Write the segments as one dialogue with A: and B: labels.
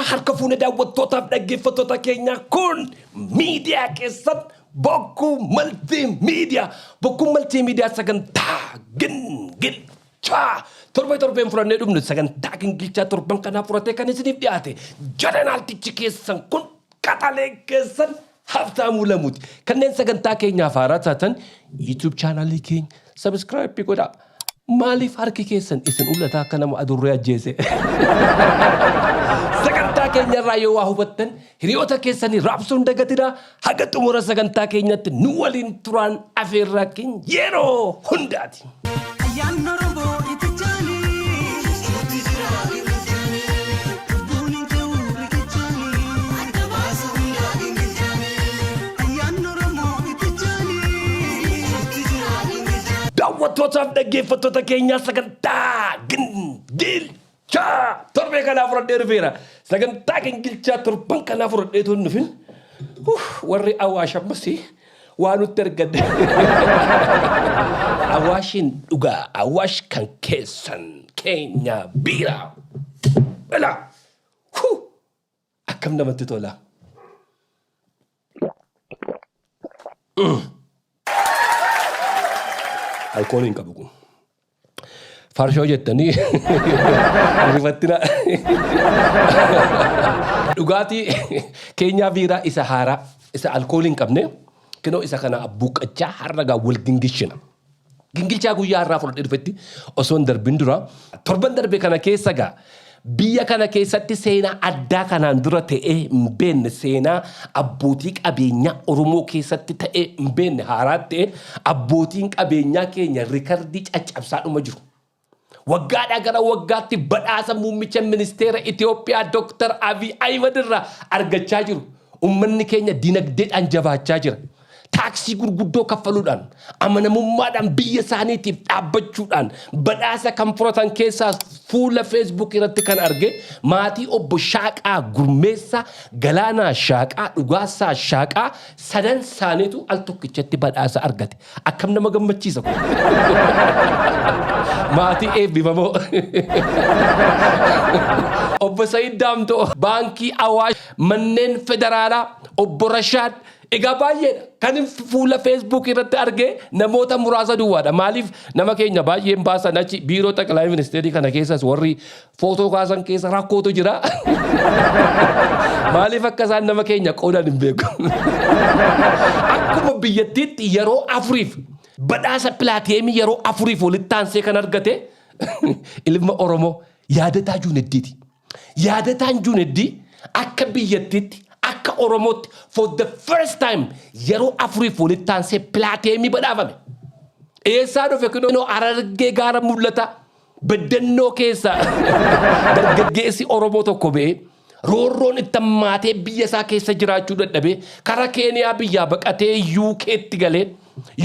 A: Harka fuune daawwattootaaf dhaggeeffattoota keenyaa, kun miidiyaa keessan Bokkuu Multimedia. Bokkuu Multimedia sagantaa gingilchaa torba torbeen furannee dhufnu, sagantaa gingilchaa torban kanaa furatee kan isiniif dhiyaate jananaaltichi keessan kun qaxalee keessan Habtaamuu Lamuuti. Kanneen sagantaa keenyaaf haaraa taatan YouTube chaanaalii keenya subscribe godhaa. Maaliif harki keessan isin ullataa akka nama adurree ajjeese? Sagantaa keenya irraa yoo waa hubattan hiriyoota keessanii raabsuun dagatinaa. Haga xumura sagantaa keenyatti nu waliin turaan afeerraa keenya yeroo hundaati.
B: Ayyaanni Oromoo itichaani. Lubbuun hin ce'u riqichaani. Ayyaanni Oromoo itichaani.
A: Daawwattootaaf dhaggeeffattoota keenyaa, sagantaa gingilchaa torbee kanaa fudhadhee dhufeera. Sagantaa gingilchaa torban kanaa fudhadhee tun dhufin warri Awaash ammas waa nutti argadde. Awaashiin dhugaa, Awaash kan keessan keenya biiraa. Ilaa akkam namatti tola. Alkoolii hin qabu kun. Farshoo jettanii rifattina. Dhugaatii keenyaa biiraa isa haaraa, isa alkoolii hin qabne, kinoo isa kana abbuuqqachaa har'a gaa wal gingilchina. Gingilchaa guyyaa har'aa fudhadhee dhufetti osoo hin darbin dura, torban darbe kana keessa gaa biyya kana keessatti seenaa addaa kanaan dura ta'ee hin beekne, seenaa abbootii qabeenyaa Oromoo keessatti ta'ee hin beekne haaraa ta'e, abbootiin qabeenyaa keenya rikardii caccabsaa dhuma jiru. Waggaadhaa gara waggaatti badhaasa muummicha ministeera Itoophiyaa Dr. Abiy Ahimad irraa argachaa jiru. Uummanni keenya dinagdeedhaan jabaachaa jira. Taaksii gurguddoo kaffaluudhaan, amanamummaadhaan biyya isaaniitiif dhaabbachuudhaan badhaasa kan fudhatan keessaa fuula Facebook irratti kan arge maatii obbo Shaaqaa Gurmeessaa, Galaanaa Shaaqaa, Dhugaasaa Shaaqaa sadan isaaniitu al tokkichatti badhaasa argate. Akkam nama gammachiisa kun. Maatii eebbifamoo. Obbo Sayid Daamtoo, Baankii Awaash, manneen federaalaa, obbo Rashaad, egaa baay'eedha. Kan fuula Facebook irratti arge namoota muraasa duwwaadha. Maaliif nama keenya baay'een baasan? Achi biiroo xaqilaa ministeerii kana keessas warri footoo kaasan keessa rakkootu jira. Maaliif akka isaan nama keenya qoodan hin beeku. Akkuma biyyattiitti yeroo afuriif badhaasa pilaateemii yeroo afuriif walitti aansee kan argate ilma Oromoo Yaadataa Juuneddiiti. Yaadataan Juuneddii akka biyyattiitti, akka Oromootti for the first time yeroo afuriif walitti aansee pilaateemii badhaafame. Eessaa dhufe? Kunoo Harargee gaara mul'ata Baddannoo keessa dargaggeessi Oromoo tokko ba'ee, roorroon itti hammaatee biyya isaa keessa jiraachuu dadhabee, karaa Keeniyaa biyyaa baqatee UK'tti galee,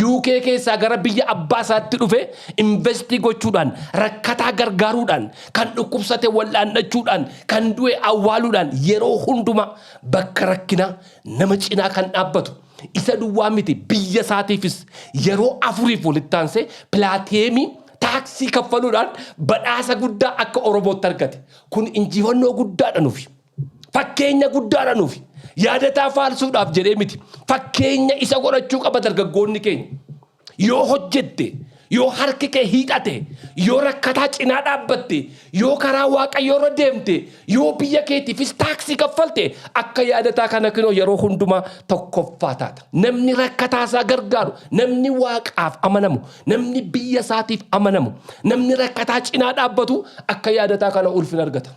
A: UK keessaa gara biyya abbaa isaatti dhufe, invest gochuudhaan, rakkataa gargaaruudhaan, kan dhukkubsate wal'aannachuudhaan, kan du'e awwaaluudhaan, yeroo hundumaa bakka rakkinaa nama cinaa kan dhaabbatu isa duwwaa miti, biyya isaatiifis yeroo afuriif walitti aansee pilaateemii taaksii kaffaluudhaan badhaasa guddaa akka Oromootti argate. Kun injifannoo guddaadha nufi. Fakkeenya guddaadha nufi. Yaadataa faarsuudhaaf jedhee miti. Fakkeenya isa godhachuu qaba dargaggoonni keenya. Yoo hojjette, yoo harki kee hiixate, yoo rakkataa cinaa dhaabbatte, yoo karaa Waaqayyoo irra deemte, yoo biyya keetiifis taaksii kaffalte, akka Yaadataa kana kinoo yeroo hundumaa tokkoffaa taata. Namni rakkataa isaa gargaaru, namni Waaqaaf amanamu, namni biyya isaatiif amanamu, namni rakkataa cinaa dhaabbatu akka Yaadataa kana ulfina argata.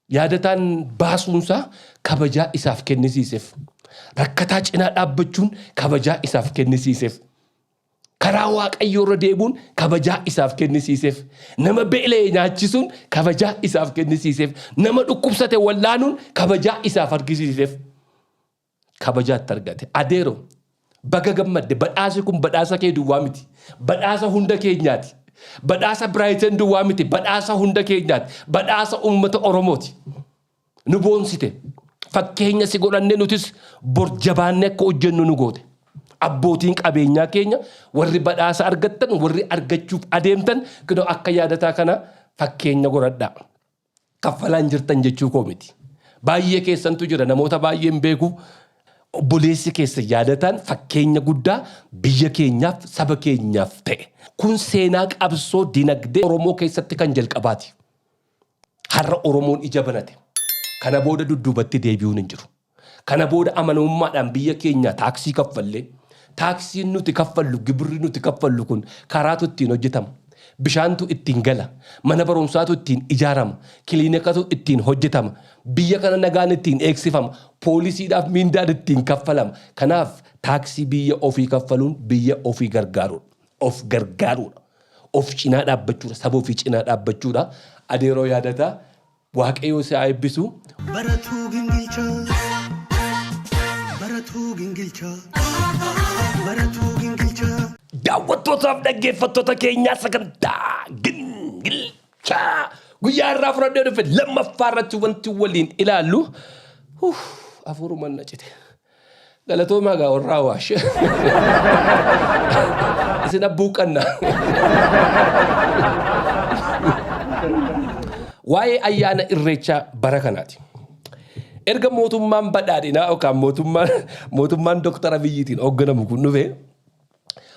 A: Yaadataan baasuunsaa kabajaa isaaf kennisiiseef. Rakkataa cinaa dhaabbachuun kabajaa isaaf kennisiiseef. Karaa Waaqayyoo irra deemuun kabajaa isaaf kennisiiseef. Nama beela'e nyaachisuun kabajaa isaaf kennisiiseef. Nama dhukkubsate wallaanuun kabajaa isaaf argisiiseef. Kabajaa itti argate. Adeero, baga gammadde. Badhaasi kun badhaasa kee duwwaa miti. Badhaasa hunda keenyaati. Badhaasa Biraayiten duwwaa miti. Badhaasa hunda keenyaati. Badhaasa uummata Oromooti. Nu boonsite. Fakkeenya si godhannee nutis bor jabaannee akka hojjennu nu goote. Abbootiin qabeenyaa keenya warri badhaasa argattan, warri argachuuf adeemtan, kunoo akka Yaadataa kana fakkeenya godhadhaa. Kaffalaa hin jirtan jechuu koo miti. Baay'ee keessantu jira, namoota baay'een beeku. Obboleessi keessa Yaadataan fakkeenya guddaa biyya keenyaaf, saba keenyaaf ta'e. Kun seenaa qabsoo dinagdee Oromoo keessatti kan jalqabaati. Har'a Oromoon ija banate. Kana booda dudduubatti deebi'uun hin jiru. Kana booda amanamummaadhaan biyya keenya taaksii kaffallee, taaksiin nuti kaffallu, gibirri nuti kaffallu kun karaatu ittiin hojjetama. Bishaantu ittiin gala. Mana barumsaatu ittiin ijaarama. Kiliinikatu ittiin hojjetama. Biyya kana nagaan ittiin eegsifama. Poolisiidhaaf miindaan ittiin kaffalama. Kanaaf taaksii biyya ofii kaffaluun biyya ofii gargaaruudha. Of gargaaruudha. Of cinaa dhaabbachuudha. Saba ofii cinaa dhaabbachuudha. Adeeroo Yaadataa, Waaqayyoo si haa eebbisu.
B: Baratuu gingilchaa. Baratuu gingilchaa. Baratuu gingilchaa.
A: Daawwattootaaf dhaggeeffattoota keenyaa, sagantaa gingilchaa guyyaa irraa fudhadhee dhufe lammaffaa irratti wanti waliin ilaallu, hafuurumaan na cite. Galatoomaa gaa warraa Awaash. Isin abbuuqqanna. Waa'ee ayyaana Irreechaa bara kanaati. Erga mootummaan badhaadhinaa yookaan mootummaan Dooktar Abiyyiitiin hoogganamu kun dhufe,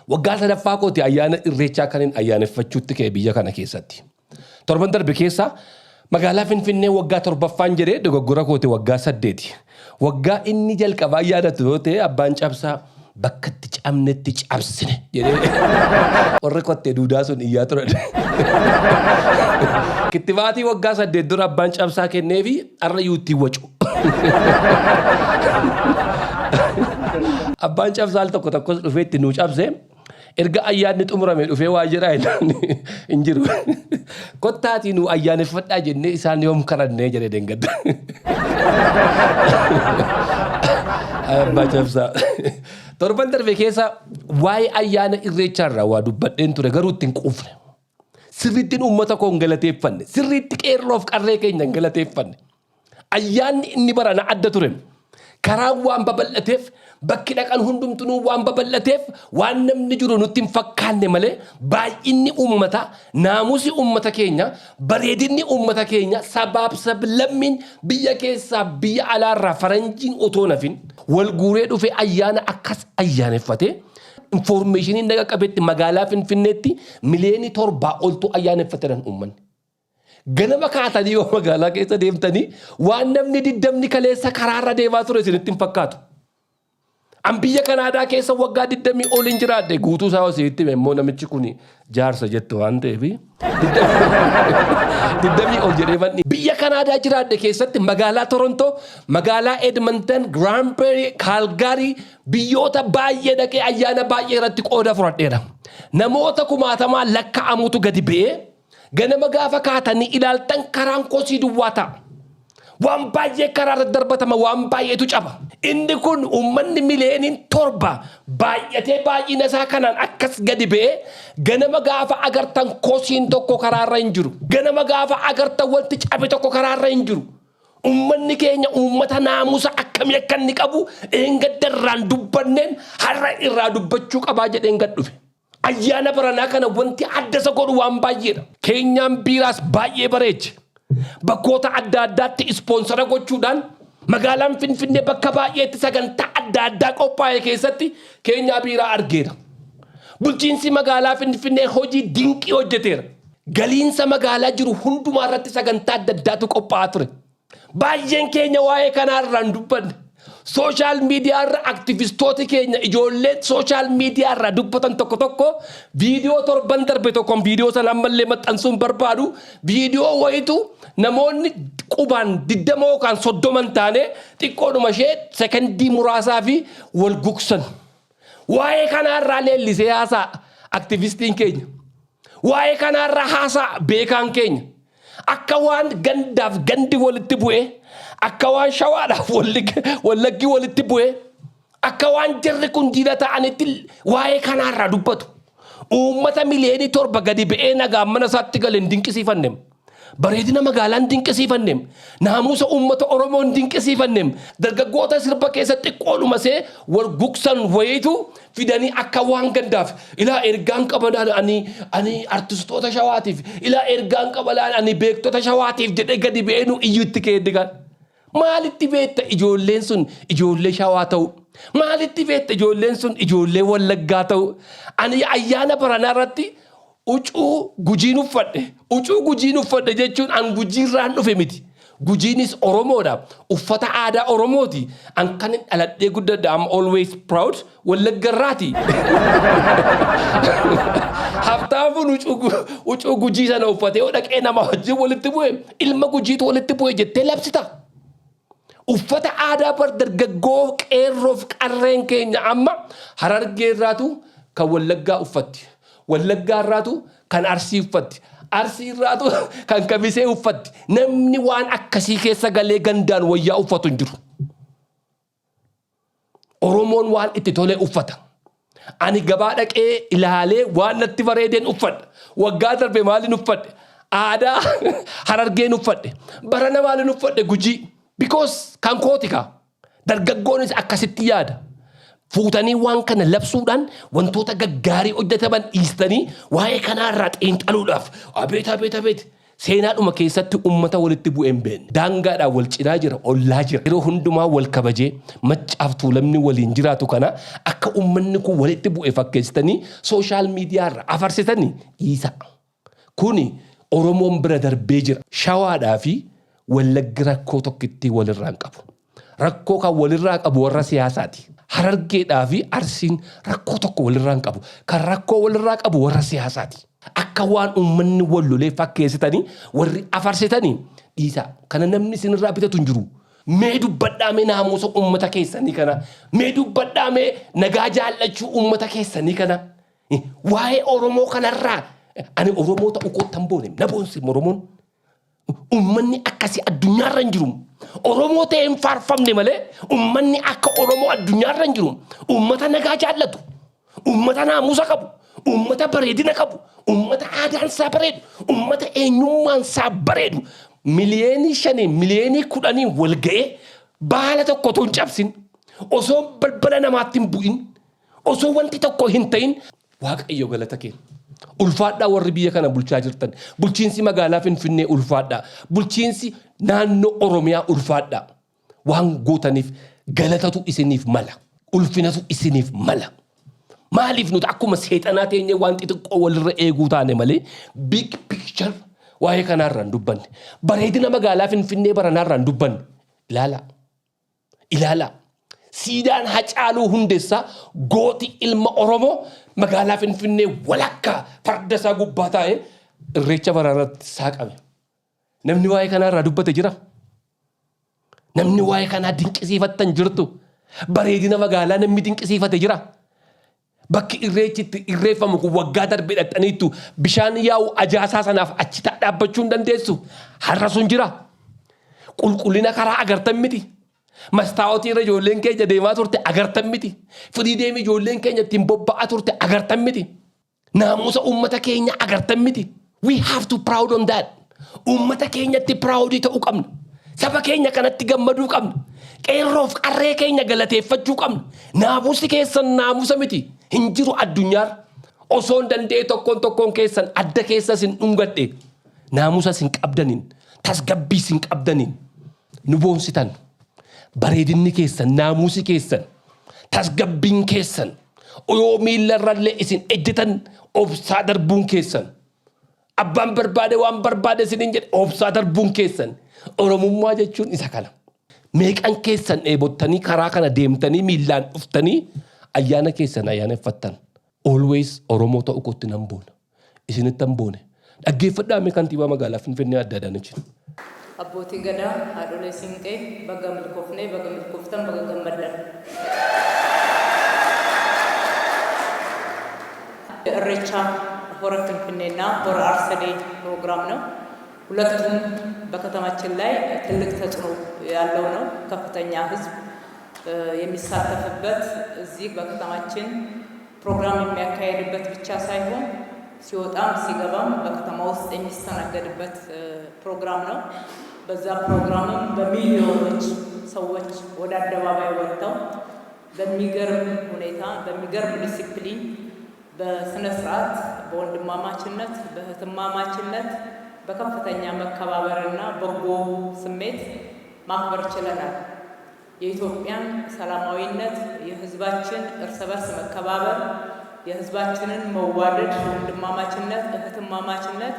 A: waggaa sadaffaa kooti ayyaana Irreechaa kan hin ayyaaneffachuutti ka'e biyya kana keessatti. Torban darbe keessa magaalaa Finfinnee, waggaa torbaffaan jedhee dogoggora kooti, waggaa 8. Waggaa inni jalqabaa yaadatu yoo ta'e, abbaan cabsaa bakka itti cabnetti cabsine jedhee warri kottee duudaa sun iyyaa turan. Kittibaatii waggaa 8 dura abbaan cabsaa kenneefi har'a yuuttiin wacu. Abbaan cabsaa al tokko tokkos dhufee itti nuu cabse, erga ayyaanni xumurame dhufee waa jedhaa hin jiru. Kottaatii nu ayyaaneffadhaa jennee isaan yoom kadhannee jedhe dengadda. Abbaa cabsaa. Torban darbe keessa waa'ee ayyaana Irreechaarraa waa dubbadheen ture, garuu ittiin quufne. Sirriittiin uummata koo hin galateeffanne. Sirriitti qeerroof qarree keenya hin galateeffanne. Ayyaanni inni barana adda ture. Karaan waan babal'ateef, bakki dhaqan hundumtunuu waan babal'ateef, waan namni jiru nutti hin fakkaanne malee, baay'inni uummataa, naamusi uummata keenya, bareedinni uummata keenya, sabaaf sablammiin biyya keessaa biyya alaarraa faranjiin otoo nafin wal guuree dhufee ayyaana akkas ayyaaneffatee, informationiin naqa qabetti magaalaa Finfinneetti miliyoonii 7 oltu ayyaaneffateedhaan uummanni. Ganama kaatanii yoo magaalaa keessa deemtanii waan namni 20ni kaleessa karaarra deemaa ture isinitti hin fakkaatu. An biyya Kanaadaa keessa waggaa 20 ol hin jiraadhe. Guutuu isaa isinitti hime immoo namichi kun jaarsa jettu waan ta'eef 20 ol jedhee manni. Biyya Kanaadaa jiraadhe keessatti magaalaa Torontoo, magaalaa Edmonton, Grand Prairie, Calgary, biyyoota baay'ee dhaqee ayyaana baay'ee irratti qooda fudhadheera. Namoota kumaatamaa lakkaa'amutu gadi ba'ee, ganama gaafa kaatanii ilaaltan karaan kosii duwwaa ta'a. Waan baay'ee karaa irratti darbatama, waan baay'eetu caba. Inni kun uummanni miliyooniin 7 baay'atee baay'ina isaa kanaan akkas gadi ba'ee, ganama gaafa agartan kosiin tokko karaarra hin jiru. Ganama gaafa agartan wanti cabe tokko karaarra hin jiru. Uummanni keenya uummata naamusa akkamii akka inni qabu dheengadda irraan dubbanneen har'a irraa dubbachuu qabaa jedheen gad dhufe. Ayyaana baranaa kana wanti adda isa godhu waan baay'eedha. Keenyaan biiraas baay'ee bareeche. Bakkoota adda addaatti ispoonsara gochuudhaan magaalaan Finfinnee bakka baay'eetti sagantaa adda addaa qophaa'e keessatti keenyaa biiraa argeera. Bulchiinsi magaalaa Finfinnee hojii dinqii hojjeteera. Galiinsa magaalaa jiru hundumaa irratti sagantaa adda addaatu qophaa'aa ture. Baay'een keenya waa'ee kanaa irraa hin dubbanne. Social media irra aktivistooti keenya, ijoolleen social media irraa dubbatan tokko tokko, viidiyoo torban darbe tokkoon, viidiyoo sana ammallee maxxansuun barbaadu, viidiyoo wayitu namoonni qubaan 20 yookaan 30 hin taane xiqqoodhuma ishee sekondii muraasaa fi wal gugsan. Waa'ee kanaarraa leellisee haasaa aktivistiin keenya. Waa'ee kanaarraa haasaa beekaan keenya. Akka waan gandaaf gandi walitti bu'ee, akka waan Shawaadhaaf Wallaggi walitti bu'ee, akka waan jarri kun diina ta'anitti waa'ee kanaarraa dubbatu. Uummata miliyoonii 7 gadi ba'ee nagaan mana isaatti gale hin dinqisiifanne. Bareedina magaalaan dinqisiifanneem. Naamusa uummata Oromoon dinqisiifanneem. Dargaggoota sirba keessatti xiqqoodhuma see wal gugsan wayiitu fidanii akka waan gandaaf ilaa ergaan qaban ani artistoota Shawaatiif, ilaa ergaan qaban ani beektota Shawaatiif jedhee gadi ba'ee nu iyyutti ka'ee kan. Maalitti beekta ijoolleen sun ijoollee Shawaa ta'u? Maalitti beekta ijoolleen sun ijoollee Wallaggaa ta'u? Ani ayyaana baranaa irratti ucuu Gujiin uffadhe. Ucuu Gujiin uffadhe jechuun an Gujiirraan dhufe miti. Gujiinis Oromoodha. Uffata aadaa Oromooti. An kan dhaladhee guddadhe, I'm always proud, Wallaggarraati. Haftaamuun ucuu Gujii sana uffatee yoo dhaqee nama wajjin walitti bu'e, ilma Gujiitu walitti bu'e jettee labsita. Uffata aadaa bar dargaggoo qeerroof qarreen keenya amma Harargeerraatu kan Wallaggaa uffatti. Wallaggaarraatu kan Arsii uffatti. Arsiirraatu kan Kamisee uffatti. Namni waan akkasii keessa galee gandaan wayyaa uffatu hin jiru. Oromoon waan itti tole uffata. Ani gabaa dhaqee ilaalee waan natti bareedeen uffadha. Waggaa darbe maaliin uffadhe? Aadaa Harargeen uffadhe. Barana maaliin uffadhe? Gujii. Because kan kooti kaa. Dargaggoonis akkasitti yaada. Fuutanii waan kana labsuudhaan wantoota gaggaarii hojjetaman dhiistanii waa'ee kanaarraa xiinxaluudhaaf, abeet abeet abeet, seenaadhuma keessatti ummata walitti bu'ee hin beekne. Daangaadhaan wal cinaa jira, ollaa jira. Yeroo hundumaa wal kabajee Maccaaf Tuulamni waliin jiraatu kana akka ummanni kun walitti bu'e fakkeessitanii social mediaarra afarsitanii dhiisa. Kuni Oromoon bira darbee jira. Shawaadhaa fi Wallaggi rakkoo tokkittii walirraa hin qabu. Rakkoo kan walirraa qabu warra siyaasaati. Harargeedhaa fi Arsiin rakkoo tokko walirraa hin qabu. Kan rakkoo walirraa qabu warra siyaasaati. Akka waan uummanni wal lolee fakkeessitanii warri afarsitanii dhiisaa. Kana namni isinirraa bitatu hin jiru. Mee dubbadhaa mee naamusa uummata keessanii kana. Mee dubbadhaa mee nagaa jaallachuu uummata keessanii kana. Waa'ee Oromoo kanarraa ani Oromoo ta'uu kootti hin boone, na boonse Oromoon. Uummanni akkasii addunyaarra hin jiru. Oromoo ta'ee hin faarfamne malee uummanni akka Oromoo addunyaarra hin jiru. Uummata nagaa jaallatu. Uummata naamusa qabu. Uummata bareedina qabu. Uummata aadaan isaa bareedu. Uummata eenyummaan isaa bareedu. 5 miliyeenii, 10 miliyeenii wal ga'ee baala tokko otoo hin cabsin, osoo balbala namaatti hin bu'in, osoo wanti tokko hin ta'in, Waaqayyo galata kee. Ulfaadhaa warri biyya kana bulchaa jirtan. Bulchiinsi magaalaa Finfinnee ulfaadhaa. Bulchiinsi naannoo Oromiyaa ulfaadhaa. Waan gootaniif galatatu isiniif mala. Ulfinatu isiniif mala. Maaliif nuti akkuma seexanaa teenyee waan xixiqqoo walirra eeguu taane malee big picture waa'ee kanaarraa hin dubbanne? Bareedina magaalaa Finfinnee baranaarraa hin dubbanne. Ilaalaa. Ilaalaa. Siidaan Hacaaluu Hundeessaa, gooti ilma Oromoo, magaalaa Finfinnee walakkaa farda isaa gubbaa taa'ee Irreecha baraarratti saaqame. Namni waa'ee kanaarraa dubbate jira? Namni waa'ee kanaa dinqisiifattan jirtu? Bareedina magaalaa namni dinqisiifate jira? Bakki Irreechi itti irreeffamu kun waggaa darbe dhaqxaniittu, bishaan yaa'u ajaasaa sanaaf achi dhaabbachuu hin dandeessu. Har'a sun jira. Qulqullina karaa agartan miti. Mastaawotii irra ijoolleen keenya deemaa turte agartan miti. Firii deemii ijoolleen keenya ittiin bobba'aa turte agartan miti. Naamusa uummata keenya agartan miti. We have to proud on that. Uummata keenyatti proud ta'uu qabna. Saba keenya kanatti gammaduu qabna. Qeerroof qarree keenya galateeffachuu qabna. Naamusi keessan naamusa miti. Hin jiru addunyaarra. Osoo hin danda'e tokkoon tokkoon keessan adda keessas hin dhungadhe. Naamusa sin qabdaniin, tasgabbii sin qabdaniin nu boonsitan. Bareedinni keessan, naamusi keessan, tasgabbiin keessan, yoo miillarrallee isin ejjetan obsaa darbuun keessan. Abbaan barbaade waan barbaade isiniin jedhe obsaa darbuun keessan. Oromummaa jechuun isa kana. Meeqan keessan dheebottanii karaa kana deemtanii miillaan dhuftanii ayyaana keessan ayyaaneffattan? Always Oromoo ta'uu kootti nan boona. Isinitti nan boone. Dhaggeeffadhaa mee kantiibaa magaalaa Finfinnee Adda Adaanechi.
C: Abbootii gadaa, haadholee siinqee, baga milkoofnee, baga milkooftan, baga gammaddan. ኢሬቻ ሆረ ፊንፊኔና ሆረ አርሰዴ ፕሮግራም ነው። ሁለቱም በከተማችን ላይ ትልቅ ተጽዕኖ ያለው ነው። ከፍተኛ ሕዝብ የሚሳተፍበት፣ እዚህ በከተማችን ፕሮግራም የሚያካሄድበት ብቻ ሳይሆን ሲወጣም ሲገባም በከተማ ውስጥ የሚስተናገድበት ፕሮግራም ነው። በዛ ፕሮግራምም በሚሊዮኖች ሰዎች ወደ አደባባይ ወጥተው በሚገርም ሁኔታ፣ በሚገርም ዲሲፕሊን፣ በስነ ስርዓት፣ በወንድማማችነት፣ በእህትማማችነት፣ በከፍተኛ መከባበርና በጎ ስሜት ማክበር ችለናል። የኢትዮጵያን ሰላማዊነት፣ የሕዝባችን እርስ በርስ መከባበር፣ የሕዝባችንን መዋደድ፣ ወንድማማችነት፣ እህትማማችነት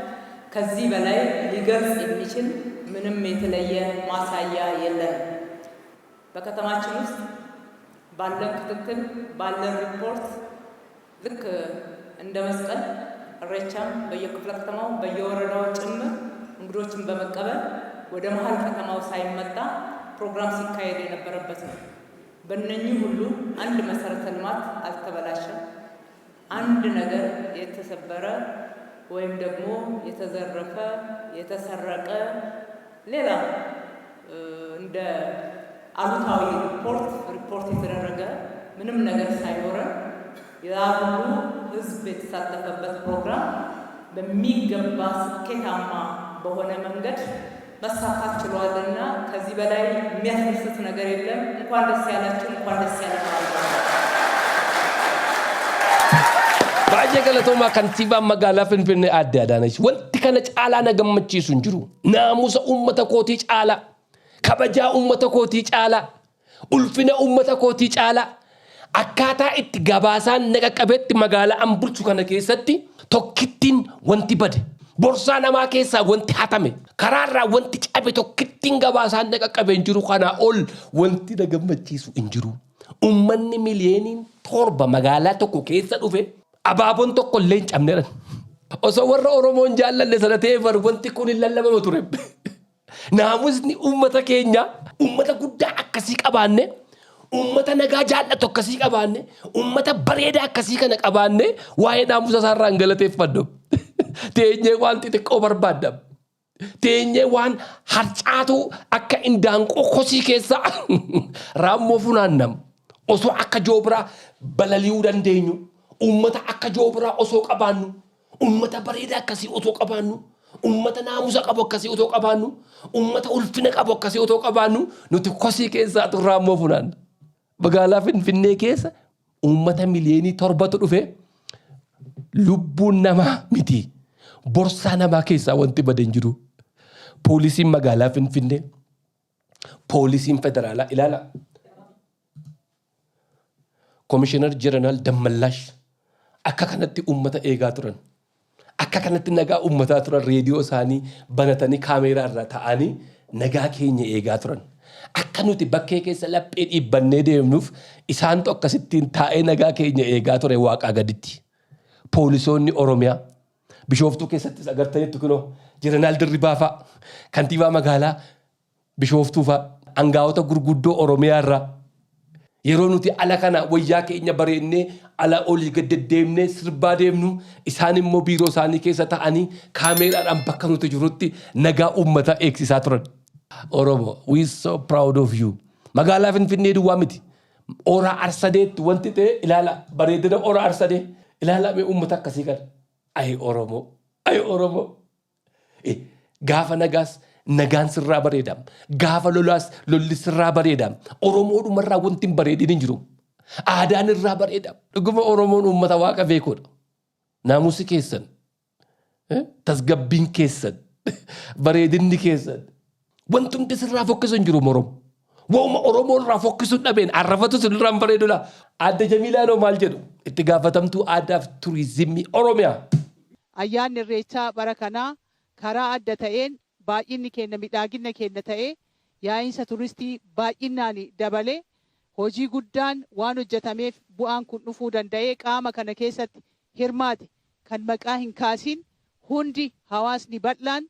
C: ከዚህ በላይ ሊገልጽ የሚችል ምንም የተለየ ማሳያ የለንም። በከተማችን ውስጥ ባለን ክትትል፣ ባለን ሪፖርት፣ ልክ እንደ መስቀል እሬቻም በየክፍለ ከተማው፣ በየወረዳው ጭምር እንግዶችን በመቀበል ወደ መሀል ከተማው ሳይመጣ ፕሮግራም ሲካሄድ የነበረበት ነው። በእነኚህ ሁሉ አንድ መሰረተ ልማት አልተበላሸም። አንድ ነገር የተሰበረ ወይም ደግሞ የተዘረፈ፣ የተሰረቀ፣ ሌላ እንደ አሉታዊ ሪፖርት ሪፖርት የተደረገ ምንም ነገር ሳይኖረን ያ ሁሉ ህዝብ የተሳተፈበት ፕሮግራም በሚገባ ስኬታማ በሆነ መንገድ መሳካት ችሏልና ከዚህ በላይ የሚያስደስት ነገር የለም። እንኳን ደስ ያላችሁ፣ እንኳን ደስ ያለን ማለት ነው።
A: Baay'ee galatoomaa, kantiibaan magaalaa Finfinnee Aadde Adaanach. Wanti kana caalaa na gammachiisu hin jiru. Naamusa uummata kootii caalaa, kabajaa uummata kootii caalaa, ulfina uummata kootii caalaa, akkaataa itti gabaasaan na qaqqabetti magaalaa an bulchu kana keessatti tokkittiin wanti bade, borsaa namaa keessaa wanti hatame, karaarraa wanti cabe tokkittiin gabaasaan na qaqqabe hin jiru. Kanaa ol wanti na gammachiisu hin jiru. Uummanni miliyooniin 7 magaalaa tokko keessa dhufe abaaboon tokko illee hin cabneedhan. Osoo warra Oromoon jaallanne sana ta'ee bar wanti kun hin lallabamu ture. Naamusni uummata keenya, uummata guddaa akkasii qabaanne, uummata nagaa jaallatu akkasii qabaanne, uummata bareedaa akkasii kana qabaanne, waa'ee naamusa isaarraa hin galateeffadhu. Teenyee waan xixiqqoo barbaadda. Teenyee waan harcaatu akka indaanqoo kosii keessa raammoo funaannam. Osoo akka joobiraa balali'uu dandeenyu, uummata akka joobiraa osoo qabaannu, uummata bareedaa akkasii osoo qabaannu, uummata naamusa qabu akkasii osoo qabaannu, uummata ulfina qabu akkasii osoo qabaannu, nuti kosii keessaatu raammoo funaanna. Magaalaa Finfinnee keessa uummata miliyoonii 7tu dhufe, lubbuun namaa miti, borsaa namaa keessaa wanti bade hin jiru. Poolisiin magaalaa Finfinnee, poolisiin federaalaa, ilaala. Komishinar Jeneraal Dammallaash akka kanatti uummata eegaa turan. Akka kanatti nagaa uummataa turan. Reediyoo isaanii banatanii, kaameeraa irra ta'anii nagaa keenya eegaa turan. Akka nuti bakkee keessa laphee dhiibbannee deemnuuf isaantu akkasittiin taa'ee nagaa keenya eegaa ture waaqaa gaditti. Poolisoonni Oromiyaa Bishooftuu keessattis agartanitti, kunoo Jeneraal Dirribaa fa'a, kantiibaa magaalaa Bishooftuu fa'a, angaa'ota gurguddoo Oromiyaa irraa, yeroo nuti ala kana wayyaa keenya bareennee ala olii gad deddeemnee sirbaa deemnu, isaan immoo biiroo isaanii keessa ta'anii kaameeraadhaan bakka nuti jirutti nagaa uummataa eegsisaa turan. Oromo, we so proud of you. Magaalaa Finfinnee duwwaa miti. Oraa Arsadeetti wanti ta'e ilaala, bareedina Oraa Arsadee ilaala mee, uummata akkasii kana. Ayi Oromoo, ayi Oromoo. Gaafa nagaas nagaan sirraa bareeda. Gaafa lolaas lolli sirraa bareeda. Oromoodhumarraa wanti hin bareedin hin jiru. Aadaan irraa bareeda. Dhuguma Oromoon uummata Waaqa beekuudha. Naamusi keessan, tasgabbiin keessan, bareedinni keessan. Wanti hundi sirraa fokkisu hin jiru Oromoo. Waanuma Oromoo irraa fokkisu dhabeen arrafatu sirraa hin bareedudha. Aadde Jamiilaanoo maal jedhu? Itti gaafatamtuu aadaaf turizimii Oromiyaa.
D: Ayyaanni Irreechaa bara kanaa karaa adda ta'een baay'inni keenya miidhagina keenya ta'ee, yaa'insa turistii baay'inaan dabalee, hojii guddaan waan hojjetameef bu'aan kun dhufuu danda'ee. Qaama kana keessatti hirmaate kan maqaa hin kaasiin hundi, hawaasni bal'aan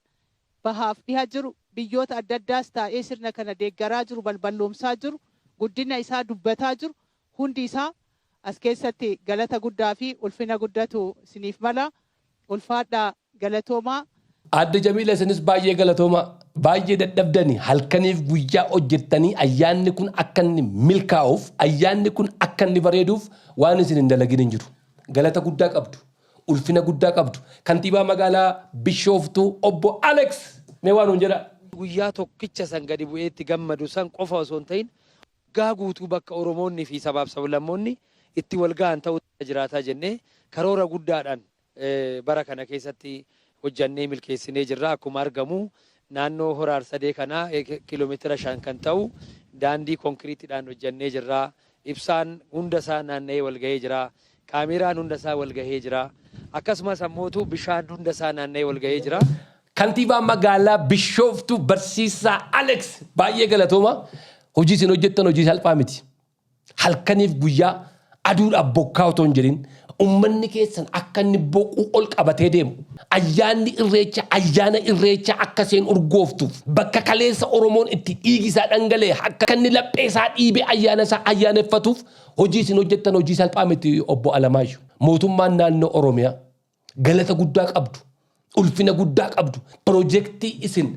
D: bahaaf dhiha jiru, biyyoota adda addaas taa'ee sirna kana deeggaraa jiru, balballoomsaa jiru, guddina isaa dubbataa jiru, hundi isaa as keessatti galata guddaa fi ulfina guddatu isiniif mala. Ulfaadhaa, galatoomaa.
A: Aadde Jamiila, isinis baay'ee galatoomaa. Baay'ee dadhabdanii halkaniif guyyaa hojjettanii ayyaanni kun akka inni milkaa'uuf, ayyaanni kun akka inni bareeduuf waan isin hin dalagin hin jiru. Galata guddaa qabdu. Ulfina guddaa qabdu. Kantiibaa magaalaa Bishooftuu obbo Alex mee waan nuun jedhaa.
E: Guyyaa tokkicha san gadi bu'ee itti gammadu san qofa osoo hin ta'in waggaa guutuu bakka Oromoonni fi sabaaf sablammoonni itti wal gahan ta'uu jiraataa jennee karoora guddaadhaan bara kana keessatti hojjannee milkeessinee jirra. Akkuma argamu naannoo Hora Arsadee kanaa kiiloomeetira 5 kan ta'u daandii konkiriitiidhaan hojjannee jirra. Ibsaan hunda isaa naanna'ee wal gahee jira. Kaameeraan hunda isaa wal gahee jira. Akkasumas ammootu bishaan hunda isaa naanna'ee wal gahee jira.
A: Kantiibaa magaalaa Bishooftuu Barsiisaa Alex baay'ee galatooma. Hojii isin hojjettan hojii salphaa miti. Halkaniif guyyaa aduudhaaf bokkaa otoo hin jedhin ummanni keessan akka inni boquu ol qabatee deemu ayyaanni irreecha ayyaana irreecha akka isheen urgooftuuf bakka kaleessa Oromoon itti dhiigi isaa dhangala'e akka inni laphee isaa dhiibee ayyaana isaa ayyaaneffatuuf hojii isin hojjettan hojii salphaa miti obbo Alamaayyoo. Mootummaan naannoo Oromiyaa galata guddaa qabdu, ulfina guddaa qabdu. Piroojeektii isin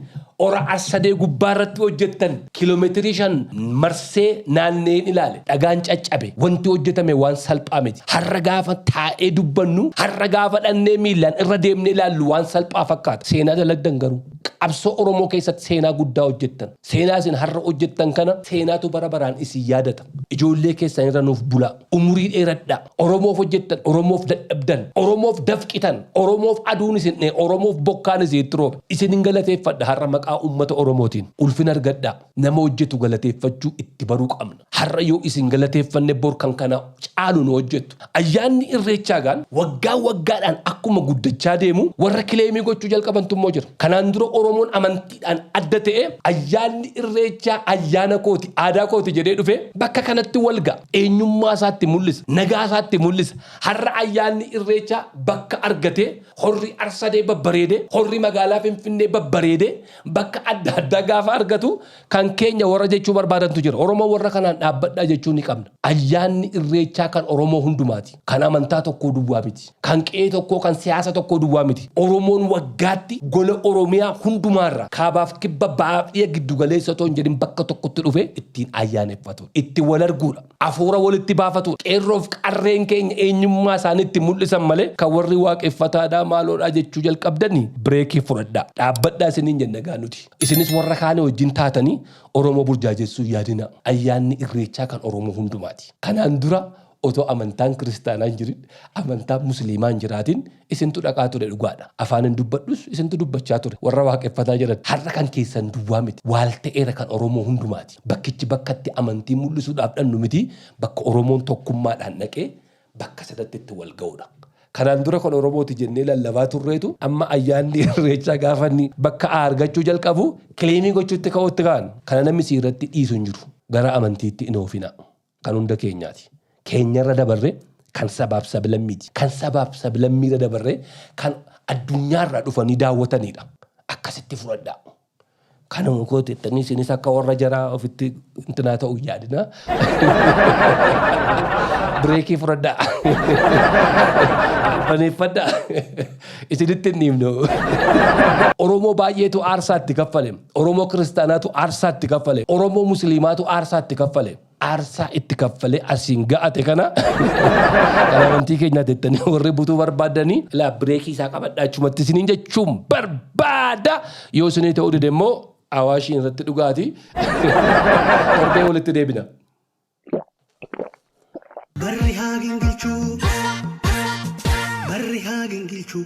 A: Hora Arsadee gubbaa irratti hojjettan kiiloomeetirii 5 marsee naanneen ilaale. Dhagaan caccabe wanti hojjetame waan salphaa miti. Har'a gaafa taa'ee dubbannu, har'a gaafa dhannee miillaan irra deemnee ilaallu waan salphaa fakkaata. Seenaa dalagdan garuu qabsoo Oromoo keessatti seenaa guddaa hojjettan. Seenaa isin har'a hojjettan kana seenaatu bara baraan isin yaadata. Ijoollee keessan irra nuuf bulaa. Umurii dheeradhaa. Oromoof hojjettan, Oromoof dadhabdan, Oromoof dafqitan, Oromoof aduun isin dhee, Oromoof bokkaan isin itti roobe. Isin hin galateeffadha har'a maqaa uummata Oromootiin. Ulfina argadhaa. Nama hojjetu galateeffachuu itti baruu qabna. Har'a yoo isin galateeffanne bor kan kana caalu nu hojjettu. Ayyaanni Irreechaa gaan waggaa waggaadhaan akkuma guddachaa deemu warra claim gochuu jalqabantu immoo jira. Kanaan dura Oromoon amantiidhaan adda ta'e ayyaanni Irreechaa ayyaana kooti, aadaa kooti jedhee dhufe bakka kanatti wal ga'a. Eenyummaa isaatti mul'isa, nagaa isaatti mul'isa. Har'a ayyaanni Irreechaa bakka argatee horri Arsadee babbareedee, horri magaalaa Finfinnee babbareedee bakka adda addaa gaafa argatu kan keenya warra jechuu barbaadantu jira. Oromoo warra kanaan dhaabbadhaa jechuu ni qabna. Ayyaanni Irreechaa kan Oromoo hundumaati. Kan amantaa tokkoo duwwaa miti. Kan qe'ee tokkoo, kan siyaasa tokkoo duwwaa miti. Oromoon waggaatti gola Oromiyaa hundumaarraa kaabaaf kibba, ba'aaf dhiya, giddu galeessa otoo hin jedhin bakka tokkotti dhufee ittiin ayyaaneffatu. Itti wal arguudha. Afuura walitti baafatu. Qeerroof qarreen keenya eenyummaa isaanii itti mul'isan malee kan warri waaqeffataadhaa maaloodhaa jechuu jalqabdanii break fudhadhaa. Dhaabbadhaa isiniin jenna gaa nuti. Isinis warra kaanii wajjin taatanii Oromoo burjaajessuu yaadina. Ayyaanni Irreechaa kan Oromoo hundumaati. Kanaan dura otoo amantaan kiristaanaa hin jirin, amantaan musliimaa hin jiraatin isintu dhaqaa ture dhugaadha. Afaan hin dubbadhus isintu dubbachaa ture. Warra waaqeffataa jiran har'a kan keessan duwwaa miti. Waal ta'eera kan Oromoo hundumaati. Bakkichi bakka itti amantii mul'isuudhaaf dhannu miti. Bakka Oromoon tokkummaadhaan dhaqee bakka sanatti itti wal ga'uudha. Kanaan dura kan Oromooti jennee lallabaa turreetu amma ayyaanni Irreechaa gaafa inni bakka argachuu jalqabu claim gochuutti ka'uutti ka'an. Kana namni si irratti dhiisu hin jiru. Gara amantiitti hin oofina. Kan hunda keenyaati. Keenyarra dabarree kan sabaaf sablammiiti. Kan sabaaf sablammiirra dabarree kan addunyaarraa dhufanii daawwatanidha. Akkasitti fudhadhaa. Kanuma koo jettanii isinis akka warra jaraa ofitti intinaa ta'uu yaadina. Break fudhadhaa. Baneeffadhaa. Isinitti hin dhiibnu. Oromoo baay'eetu aarsaa itti kaffale. Oromoo kiristaanaatu aarsaa itti kaffale. Oromoo musliimaatu aarsaa itti kaffale. Aarsaa itti kaffalee asiin ga'ate kana kan amantii keenyaa jettanii warri butuu barbaaddanii ilaa break isaa qabadhaa achumatti isiniin jechuun barbaada. Yoo isinii ta'uu dide immoo Awaashiin irratti dhugaati. Torbee walitti deebina.
B: Barri haa gingilchuu. Barri haa gingilchuu.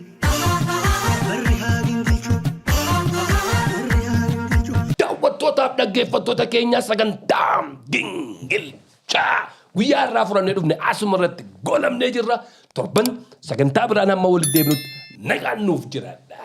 B: Barri haa gingilchuu. Barri haa gingilchuu.
A: Daawwattootaaf dhaggeeffattoota keenyaa, sagantaa gingilchaa guyyaa irraa furannee dhufne asuma irratti goolabnee jirra. Torban sagantaa biraan hamma walitti deebinutti nagaan nuuf jiraadha.